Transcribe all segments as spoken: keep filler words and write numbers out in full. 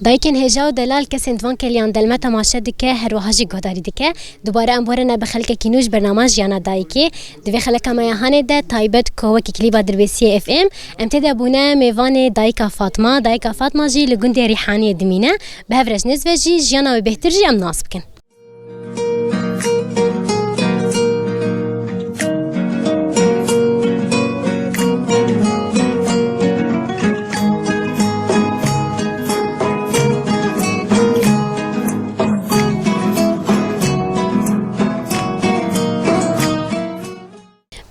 Dayikên hêja û delal kesên di van keliyan de li me temaşe dike, her wiha jî guhdarî dike. Dubare em werine bi xelkekî nû ji bernama Jiyana Dayikê. Di vê xeleka me ya hanê de taybet ku wekî klîba Dirbêsiyê F M, em tê de bûne mêvanê Dayika Fatma. Dayika Fatma jî li gundê Rîhaniyê dimîne. Bi hev re ji nêz ve jî jiyana wê bêhtir jî em nas bikin.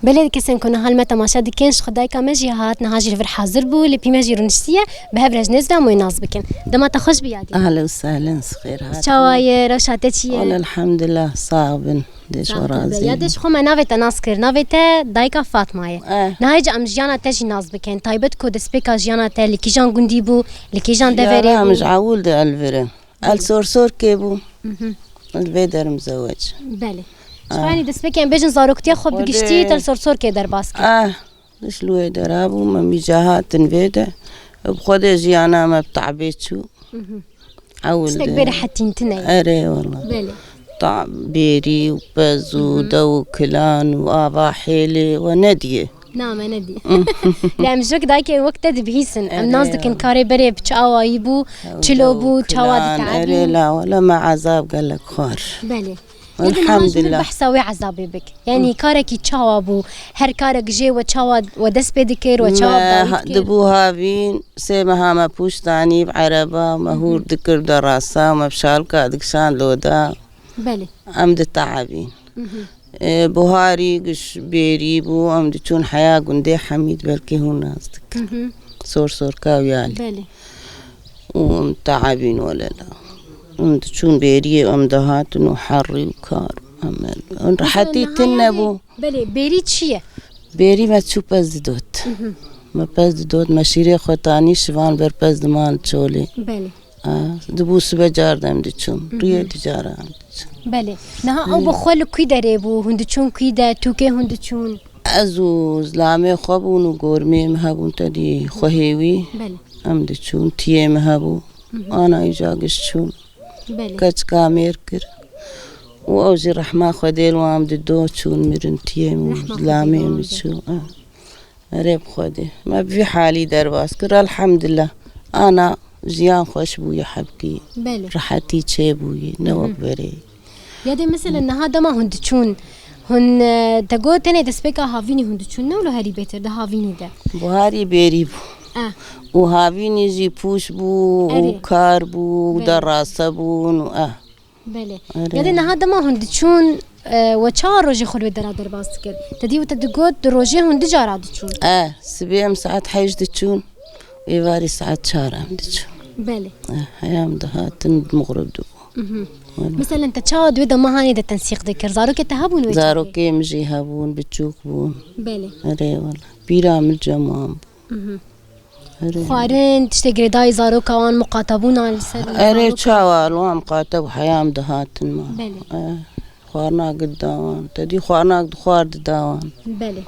Belê kesên ku niha li me temaşe dikin, ji xwe dayika me jî hat, niha jî li vir hazir bû, lê pî me jî rûniştiye, bi hev re ji nêz ve em wê nas bikin. Dema te xweş bî yadî. Ahlen û sehlen, xêr hat. Çawa ye, rewşa te çi ye? Wele elhamdulillah, sax bin. Dê ji we razî. Ya dê ji xwe me navê te nas kir, navê te dayika Fatma ye. Eh. Niha jî em jiyana te jî nas bikin. Taybet ku destpêka jiyana te li kîjan gundî bû, li kîjan deverê bû? Jiyana min ji ewil de li vir e. El Sorsorkê bû. Mhm. Li vê der im zewec. Belê. Ah. Yanî destpêkê em bêjin zaroktiya xwe bi giştî te li Sorsorkê derbas kir. Ah, diş li wê dera bû, me mîca hatin vê de. Bi xwedê jiyana me bi tabê çû. Mhm. Ewil Tiştek de. Bê rehetîn tine ye. Erê, wela. Belê. Ta bêrî û pez û Mhm. dew û kilan û ava hêlê we nediyê. Na, me nedî. Lê em ji wek dayikê wek te dibihîsin. Em nas dikin karê berê bi çi awayî bû, çilo bû, çawa diteebî. Erê la, wela me ezab gelek xwar. Belê. Yê di niha ji min Elhamdulillah. Behsa wê ezabê bik. Yanî karekî çawa bû? Her karek jê we çawa we dest pê dikir, we çawa Me dawî ha-, dikir? Dibû havîn, sê meha me pûş danî bi ereba, me hûr dikir de rasa, me bi şalka dikişand loda. Belê. Em diteebîn. Mhm. E, buharî giş bêrî bû, em diçûn heya gundê Hemîd, belkî hûn nas dikin. Mhm. Sor Sorka û Yalê. Belê. Û em teebîn welela. Em diçûn bêriyê, em dihatin û herrî û kar. Em, em rehetî tune bû. Belê, bêrî çi ye? Bêrî me çû pez didot. Mhm. Me pez didot, me şîrê xwe tanî şivan ber pez diman çolê. Belê. A, dibû sibe car dem diçûm. Mhm. Rûyê di cara em diçûm. Belê. Niha ew bi xwe li kwî derê bû? Hûn diçûn kwî de? Tûkê hûn diçûn? Ez û zilamê xwe bûn û gormê min hebûn te dî xwe hêwî. Belê. Em diçûn. Tiyê min hebû. Mhm. Ana îca giş çûn. Belê. Keçika mêr kir. Û ew jî rehma Xwedê li wan dido çûn mirin tiyê min û zilamê min çû. Rehma Xwedê li wan bido. Ah. Erê bi Xwedê. Me bi vî halî derbas kir, elhamdulillah. Ana jiyan xweş bûye hebkî. Belê. Rehetî çêbûye, ne wek berê. Ya dê mesela niha dema hûn diçûn, hûn, e, te got tenê destpêka havînî hûn diçûn, ne wilo herî bêtir di havînî de? Buharî bêrî bû. Eh. Û havînî jî pûş bû, û kar bû, û derasa bûn, û eh. Belê. Erê. Ya dê niha dema hûn diçûn, e, we çawa rojê xwe li wê dera derbas dikir? Te dî û te digot, di rojê hûn du cara diçûn. E, sibê em saet heşt diçûn, êvarî saet çar em diçûn. Belê. E, heya em dihatin, mixrib dibû. Mhm. Belê. Meselen, te çawa di wê dema hanê de tensîq dikir? Zarokê te hebûn wê çaxê? Zarokê min jî hebûn, biçûk bûn. Belê. Erê wela. Pîra min cem wan bû. Mhm. Erê. Xwarin, tiştê girêdayî zaroka wan, muqatebûna li ser zaroka? Erê, çawa li wan muqateb heya em dihatin ma. Belê. Eh, xwarina gid da wan. Te dî xwarina gid xwar dida wan. Belê.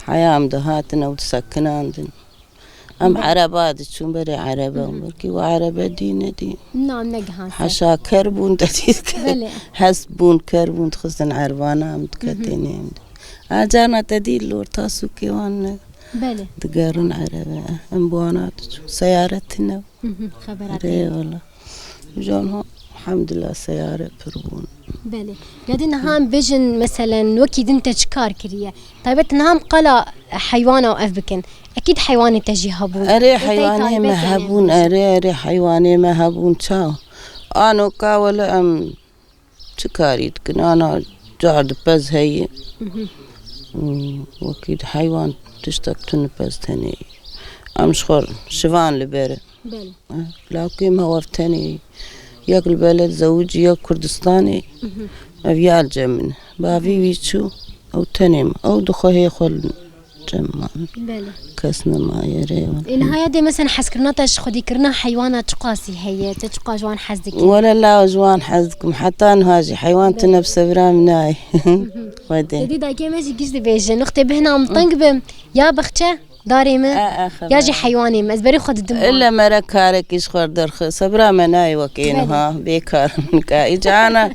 Heya em dihatin, ew disekinandin. Em ereba diçûn, berê erebe, belkî we erebe dî nedî. Na, em negihan ser. Heşa ker bûn, te dî. Belê. Hest bûn, ker bûn, dixistin ervana, em diketê nêm de. A carna te dî li orta sûkê wan ne. Belê. Digerin erebe. Em bi wana diçûn. Seyare tine. Hı hı, xebera te. Erê wela. Jan ha, elhamdulillah, seyare pir bûn. Belê. Ya dê niha em bêjin, meselen, wekî din te çi kar kiriye? Taybet niha em qala heywana ev bikin. Ekîd heywanê te jî hebûn. Erê, heywanê me hebûn, erê, erê, heywanê me hebûn, çawa? Anoka wele em Çi karî dikin? Ana car di pez heye. Mhm. Û wekî di heywan tiştek tune pez tenê ye. Em ji xwe şivan li ber e. Belê. Eh, lawkê me wev tenê ye. Yek li beled zewicî, yek Kurdistanê. Mhm. Ev ya li cem min e. Bavî wî çû, ew tenê me. Ew di xwe hê xwe li Cem man. Belê. Kes nemaye rê wan. Ê, niha ya dê, mesela, hezkirina te ji xwedîkirina heywana çiqasî heye? Te çiqas ji wan hez dikî? Wele la ji wan hez dikim. Heta niha jî heywan tune bi sevra min nayê. Xwedê. Te dî dayikê me jî giş dibêje. Nixtê bihna min teng bim. Ya bexçe? darê min, E, e, ya jî xeber. Heywanê min. Ez berê xwe didim wan. Ille mere karekî ji xwe derxist. Sebra me nayê wek ê Belê. Niha. Bêkar in nika. Îca ana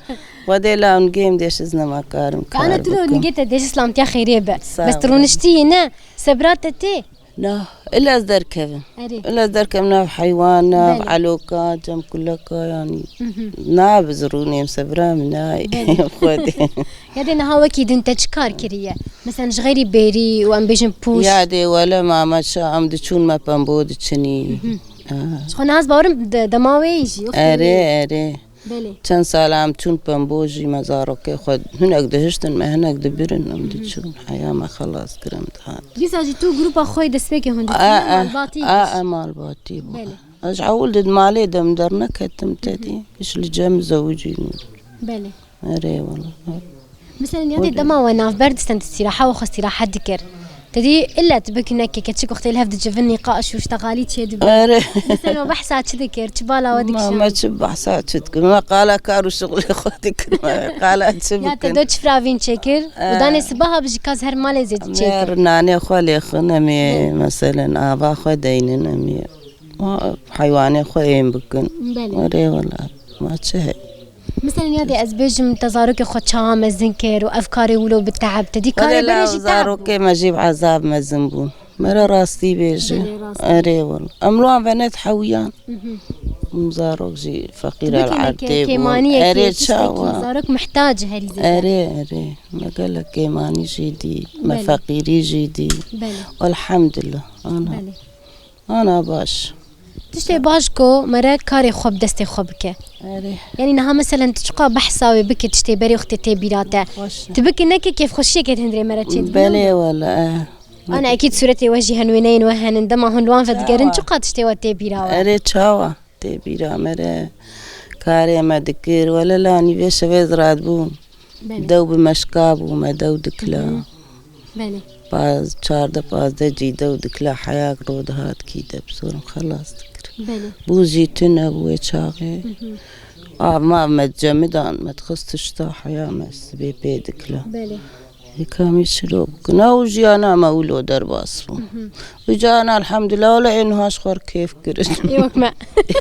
Xwedê la hûn gêm dê şiz nema karim Ka ana kar tu lo bikim. Nigê te dê ji slamtiya xêrê be. Sağ Bes tu ol. Rûniştiyî ne, sebra te tê. Na, illa ez derkevim. Erê. Illa ez derkevim nav heywan, nav Belê. Eloka, cem kuleka, yani. Mhm. Na biz rûnêm sebra min nayê. Belê. Xwedê. Ya dê niha wekî din te çi kar kiriye? Mesela ji xeyrî bêrî û em bêjin pûş. Ya dê wele mama ça em diçûn me pembo diçinî. Mhm. Ha. Ji xwe niha ez bawerim de-, dema wê yî jî, wextê Erê, wê. Erê. Belê. Çend sala em çûn pembo jî me zarokê xwe hinek dihiştin me hinek dibirin em Mhm. diçûn. Heya me xelas kir em dihat. Dîsa jî tu grupa xwe yê destpêkê hûn A, diçûn, a, malbatî a, bû. A, malbatî bû. Belê. Ez ewil di malê de em derneketim te dî. Giş li cem zewicî nû. Belê. Erê wala. Mesela ya dê dema we navber distin tu îstîraha we xwe îstîrahet dikir. Te dî illa tu bikî neke keçik wextê li hev dicivin nîqaş û ştexalî çê dibe. Erê. Mesela we behsa çi dikir? Çi bala we dikişand? Ma, ma çi behsa çi dikir? Ma qala kar û şixulê xwe dikir. Ma qala çi bikin? Ya te do çi firavîn çêkir? Û danê sibaha bi jî kaz her malê zê çêkir. Em ê nanê xwe lêxin, em ê meselen ava xwe deynin, em ê heywanê xwe êm bikin. Belê. Erê wala. Ma çi heye? Mesela ya dê ez bêjim te zarokê xwe çawa mezin kir û ev karê wilo bi teeb te dî karê Wele berê la jî teeb bû. Zarokê me jî bi ezab mezin bûn. Me re rastî bêje. Belê, rastî. Erê wala. Em li wan ve ne dihewiyan. Mhm. Em zarok jî feqîr el Dibikî neke erdê bûn. Kêmaniyekê, Erê tiştekî, çawa? Zarok mihtac herî zêde. Erê, erê. Me gelek kêmanî jî dî. Me Belê. Feqîrî jî dî. Belê. Elhamdulillah. Ana. Belê. Ana baş. Tiştê baş ku mere karê xwe bi destê xwe bike. Erê. Yanî niha meselen tu çiqa behsa wê bike tiştê berê wextê tê bîra te. Xweş. Tu bike neke kêfxweşiyeke di hundirê mere çê dibe. Belê wele, eh. Ana ekîd sûretê we jî hen wêneyên we henin. Dema hûn li wan ve digerin Çawa? Çiqa tiştê we tê bîra we. Erê çawa? Tê bîra me re karê me dikir. Wele la nîvê şevê ez radibûm. Belê. Dew bi meşka bû, me dew dikila. Mhm. Belê. Paz-, çardeh pazdeh cî dew dikila, heyak ro dihat kî de bi zor em xelas dikir. Belê. Bû jî tune bû wê çaxê. Mhm. Av mav me cemidan, me dixist tişta heya me sibê pê dikila. Belê. Ê kamî çilo bikin. Ew jiyana me wilo derbas bû. Mhm. Û cana elhamdulillah, wele ê niha ji xwe re kêf kirin. Ê wek me.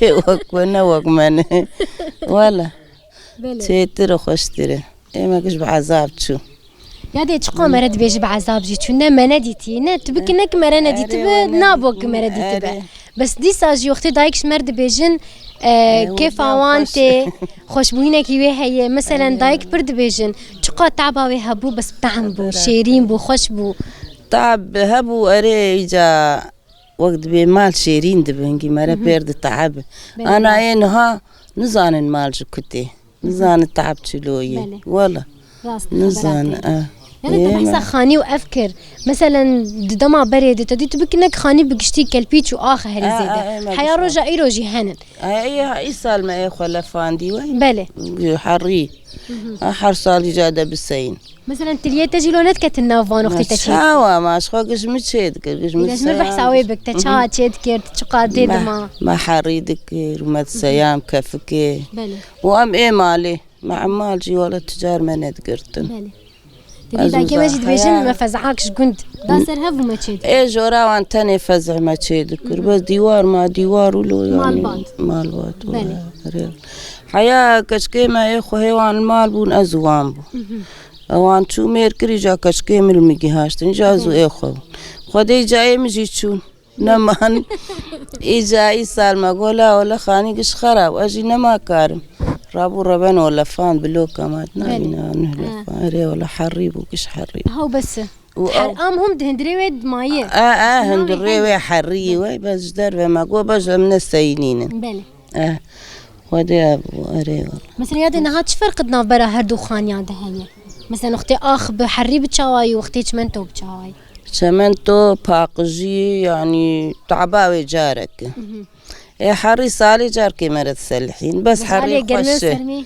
Ê wek we, ne wek me ne. Wele. Belê. Çêtir û xweştir e. Ê me giş bi ezab çû. Ya dê çiqa mere dibêji bi ezab jî çû. Ne me nedîtî, ne tu bikî, ne ki mere nedîtibi, Erê, we nabo ki nedîtî. Mere dîtibi. Erê. Bes dîsa jî wextê dayik ji me re dibêjin, e, Erê, kêfa wela wan xweş. Tê, xweşbûyînekî wê heye. Meselen Erê. Dayik pir dibêjin, çiqa taba wê hebû, bes tehm bû, Erê. Şêrîn bû, xweş bû. Tab hebû, erê, îca wek dibê mal şêrîn dibe, hingî mere Mhm. pêr di teeb. Belê. Ana ê niha nizanin mal ji ku tê. Nizanin teeb çilo ye. Belê. Wela. Rast Nizanin, xeberatê. Ah. Yani te Ê, behsa me- xanî û ev kir. Meselen di dema berê de te dî tu bikî nek xanî bi giştî kelpîç û ax herî Ah, zêde. Ah, ê, me Heya dîsa. Roja îro jî henin. Ah, ê, ha, îsal me ê xwe lefandî we. Belê. Herî. Mhm. Ah, her salî ca de biseyîn. Mesela tiliyê te jî lo nediketin nav van wextê te çê. Çawa ma ji xwe giş min çê dikir, giş min Giş min behsa wê bik, te çawa çê dikir, tu çiqa dê dima. Me herî dikir, me seyam kefikê. Belê. Û em ê malê, me emal jî wele tu car me nedigirtin. Belê. Te dî dayikê me jî dibêjin, me fez'ak ji gund da ser hev û me çê dikir. Ê jora wan tenê fez'ê me çê dikir. Bes dîwar ma dîwar û lo yanî. Malbat. Malbat û Belê. Erê. Heya keçikê me ê xwe hê wan li mal bûn, ez û wan bû. Ewan çû mêr kirî, îca keçikê min li min gihaştin, îca ez û ê xwe bûn. Xwedê îca ê min jî çûn. Neman. Îca îsal me got, la wele xanî giş xerab, ez jî nema karim. Rabû reben o lefan, bloka me, Belê. Nabîna nuh Ha. Lefan. Erê wele herî bû, giş herî. Haw bes. Û Her ew am hûm di hundirê wê dimayî. A, a, Navê hundirê hene. Wê herî wê, bes ji derve me got, bes em ne seyînînin. Belê. Eh, Xwedê ev bû, erê wele. Mesela ya de niha çi ferq di navbera her du xaniyan de heye? Mesela wextê ax bi herî bi çawayî, wextê çimento bi çawayî? Çimento, paqijî, yanî taba wê carek e. Mhm. Ê herî salê carkê me re diselihîn. Bes Bes herî alê germê û xweş e. Sermê?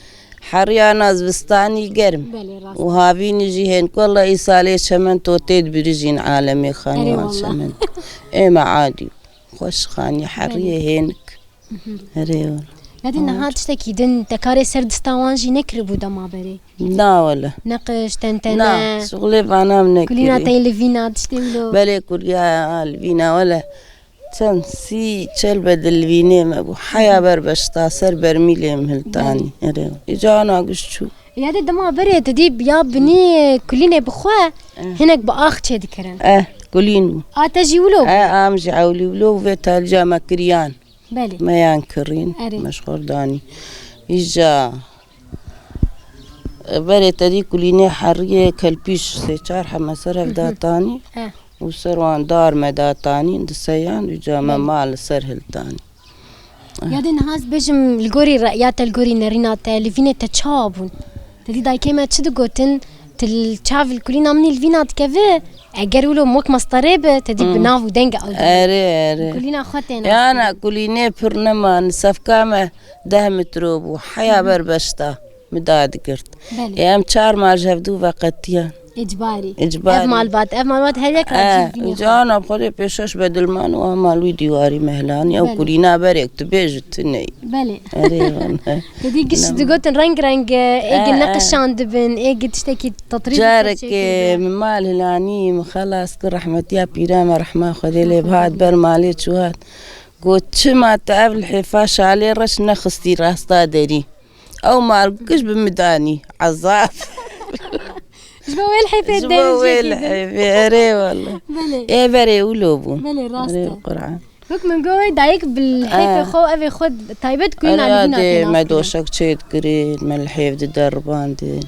Heriya na zivistanî germ. Belê, rast. Û havînî jî hênik. Wela îsalê çimento tê dibirijîn alemê xaniyan Erê wela. Çimento. Ê me adî. Xweş xanî heriyê Belê. Hênik. Mhm. Erê wela. Yadî niha tiştekî din te karê ser dista wan jî nekiribû dema berê? Na wele. Neqiş, tentene. Na, şixulê vana min nekirî. Kulîna te li vîna tiştê wilo. Belê, kulîya li vîna wele. Çend sî çel bedil vînê me bû. Heya ber beşta ser bermîlê min hiltanî. Erê. Îca ana giş çû. Ya de dema berê te dî ya binî kulînê bi xwe hinek bi ax çê dikirin. Eh, kulîn bû. A te jî wilo bû? Eh, am jî ewlî wilo û vê talîca me kiriyan. Belê. Me yan kirîn. Erê. Me ji xwe danî. Îca Berê te dî kulînê heriyê kelpîş sê çar heme ser hev datanî û ser wan dar me datanî, di seyan û ca me mal li ser hiltanî. Ya dê niha ez bêjim li gorî reya te, li gorî nerîna te, li vînê te çawa bûn? Te dî dayikê me çi digotin? Ti li çav li kulîna min î li vîna dikeve, eger wilo mok mestarê be, te dî bi nav û deng ew dibe. Erê, erê. Kulîna xwe tê nas. Yana kulînê pir nema, nisefka me deh metro bû, heya ber beşta. Min dadigirt. Belê. Ê, em çar mal ji hevdû veqetiyan. Îcbarî. Îcbarî. Ev malbat, ev malbat her yek re cî bînî xwe. Cana xwe dê pêşeş bedilman û a mal wî dîwarî mehlanî. Ew kulîna berek tu bêjî tu ney. Belê. Erê, wele. Te dî giş digotin reng reng, ê, ê, gi neqişan dibin, ê, gi tiştekî tetrî. Carekê min mal hilanî, min xelas kir, rehmetiya pîra me, rehma Xwedê lê bihat, ber malê çû hat. Got, çima te ev lihêfa şalê reş nexistî rasta derî? Ew mal giş bi min danî, ezab. Ji bo wê lihêfê derê. Ji bo wê lihêfê, erê wele. Belê. Ê verê wilo bûn. Belê, rast e. Erê Quran. Wek min got, dayik bi lihêfê xwe, evê xwe taybet kulîna li vîna tê nas kirin. Me doşek çê dikirin, me lihêf dideribandin.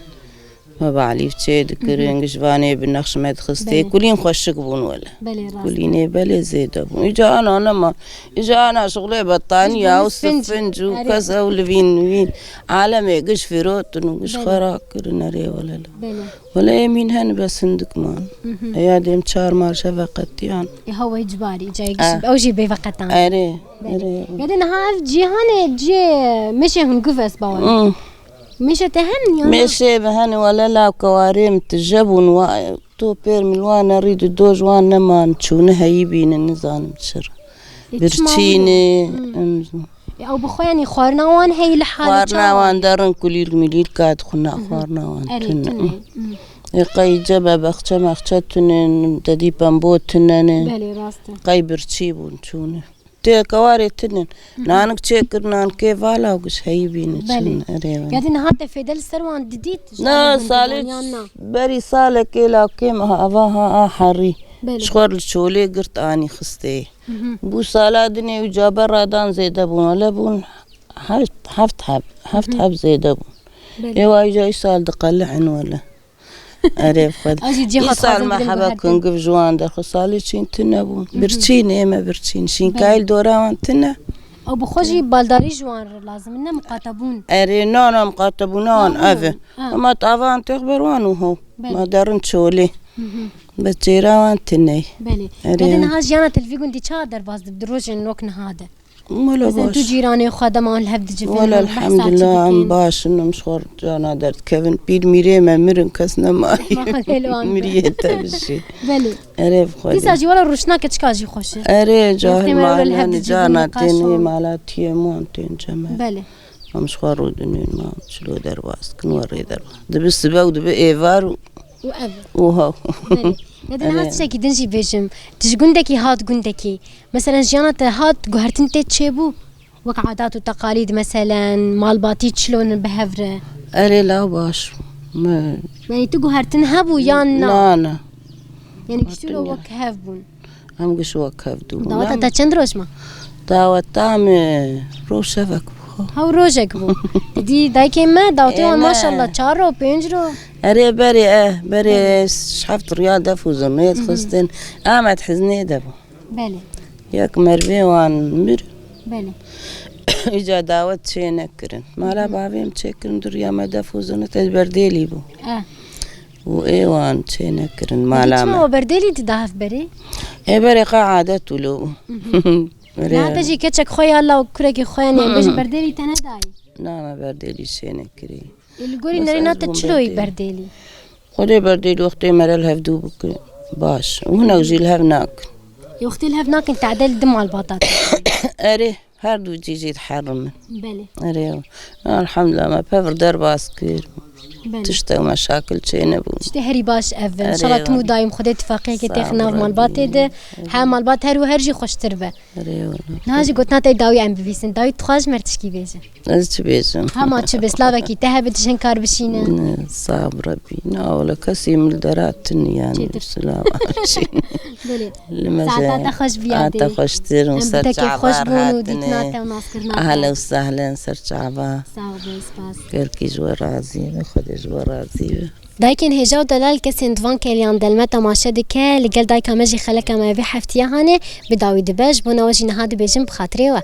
Me balîf çê dikirin, gişvanê bi nexş me dixistê. Belê. Kulîn xweşik bûn wele. Belê, rast. Kulînê belê zêde bûn. Îca ana nema. Îca ana şixulê betanî ya û sifinc û kes ew li vîn vîn. Alemê giş firotin û giş xera kirin erê wele. Belê. Wele ê mîn hen bes hindik man. Eya dêm çar mal şeve qetiyan. Ê hawa îcbarî, îca giş ew jî bê veqetan. Erê, erê. Ya de niha ev cîhanê cê meşê hûn guv ez bawer. Mêşe te hene ya? Mêşê bi hene wele law kewarê min tije bûn, wa to pêr min wa nerî di doj wan neman çûne heyî bînin nizanim çira. Ê, çima wilo? Birçînê, em, Ê, ew bi xwe yanî xwarina wan heyî li hale çawa? Xwarina wan derin kulîlk milîlka dixwina xwarina wan tune. Erê, tune. Ê, qey cebe bexçe mexçe tunin, te dî pembo tunene. Belê, rast e. Qey birçî bûn çûne. Tê kewarê tinin. Nanik çêkir, nanikê vala û giş heyî bîne çin. Belê. Erê wele. Ya dî niha te fêde li ser wan didît? Na, salê berî salekê lawkê me ha, ava ha a herî. Belê. Ji xwe li çolê girt anî xistê. Bû sala dinê û caber radan zêde bûn. Wele bûn heft, heft heb, heft heb zêde bûn. Belê. Ê wa îca îsal diqelihin wele. Erê, bi xwe de. Ew jî cihê xwe dixwazin bidin guhertin. Îsal me hebe kingiv ji wan derxist. Salê çîn tune bûn. Birçîn, ê me birçîn. Şînkayî li dora wan tune. Ew bi xwe jî baldarî ji wan re lazim in, ne miqatebûn. Erê, na, na, miqatebûna wan ev e. Ama tavan têx ber wan û ho. Belê. Ma derin çolê. Bes çêra wan tune. Belê. Erê. Ya de niha jiyana te li vî gundî çawa derbas dib di rojên wek niha de? Wele baş. Mesela tu cîranê xwe dema wan li hev dicivin, hûn behsa çi dikin? Wele elhamdulillah, em baş in, em ji xwe cana derdikevin. Pîr mîrê me mirin, kes nemayî. Miriyê te bijî. Belê. Erê, bi xwe de. Dîsa jî wele rûşnake çika jî xweş e. Erê, cahil mala ne cana tên, ê mala tiyê wan tên ceme. Belê. Em ji xwe rûdinên ma çilo derbas dikin, we rê derbas. Dibi sibe û dibi êvar û Û ev. Û ha. Belê. Ya de niha tiştekî din jî bêjim. Tu ji gundekî hat gundekî. Meselen jiyana te hat guhertin tê çêbû? Wek adat û teqalîd meselen, malbatî çilo ne bi hev re? Erê la baş. Me. Yanî tu guhertin hebû yan na? Na, na. Yanî giş wilo wek hev bûn? Em giş wek hev dû bûn. Daweta te çend roj ma? Daweta me roj şevek bû. Hew rojek bû. Dî dayikê me dawetê wan maşallah çar ro, pênc ro. Erê berê, eh, berê heft riya def û zirnê dixistin. Amed hiznê de bû. Belê. Yek mervê wan mir. Belê. Îca dawet çê nekirin. Mala bavê min çêkirin, duriya me def û zirnê te berdêlî bû. Eh. Û ê wan çê nekirin mala me. Çima we berdêlî dida hev berê? Ê berê qe adet wilo bû. Niha te jî keçek xwe ya law kurekî xwe yanî bêj berdêlî te nedayî? Na, me berdêlî çê nekirî. Ê, li gorî nerîna te çiloyî berdêlî? Xwedê berdêlî wextê me re li hev dû bike baş. Û hinek jî li hev nakin. Ê, wextê li hev nakin, tade li di malbata te. Erê. Her du cî jî diherim in. Belê. Erê, elhamdulillah, me pevr derbas kir. Belê. Tiştek meşakil çê nebûn. Tiştê herî baş ev in. Erê, Şala tim û dayim Xwedê tifaqiyekê têx nav malbatê de. He malbat her û her jî xweştir be. Erê, wala. Niha jî gotina te dawî em bivîsin. Dawî dixwaz ji me tişkî bêje. Ez çi bêjim? Hema çi be, slavekî te hebe tu ji hin kar bişîne. Ne, sab Rebî. Na, wala kesî min li dera tini yani. Çêtir. Silav. Belê. Li me Saeta te xweş bî yadê. Te xweştir û ser çava hatine. Ahlen û sahlen ser çava. Sax be, spas. Gelkî ji we razî be, Xwedê ji we razî be. Dayikên hêja û delal kesên di van keliyan de li me temaşe dike, li gel dayika me jî xeleka me vê heftiya hanê, bi dawî dibe, ji bo nawe jî niha dibêjim bi xatirê we.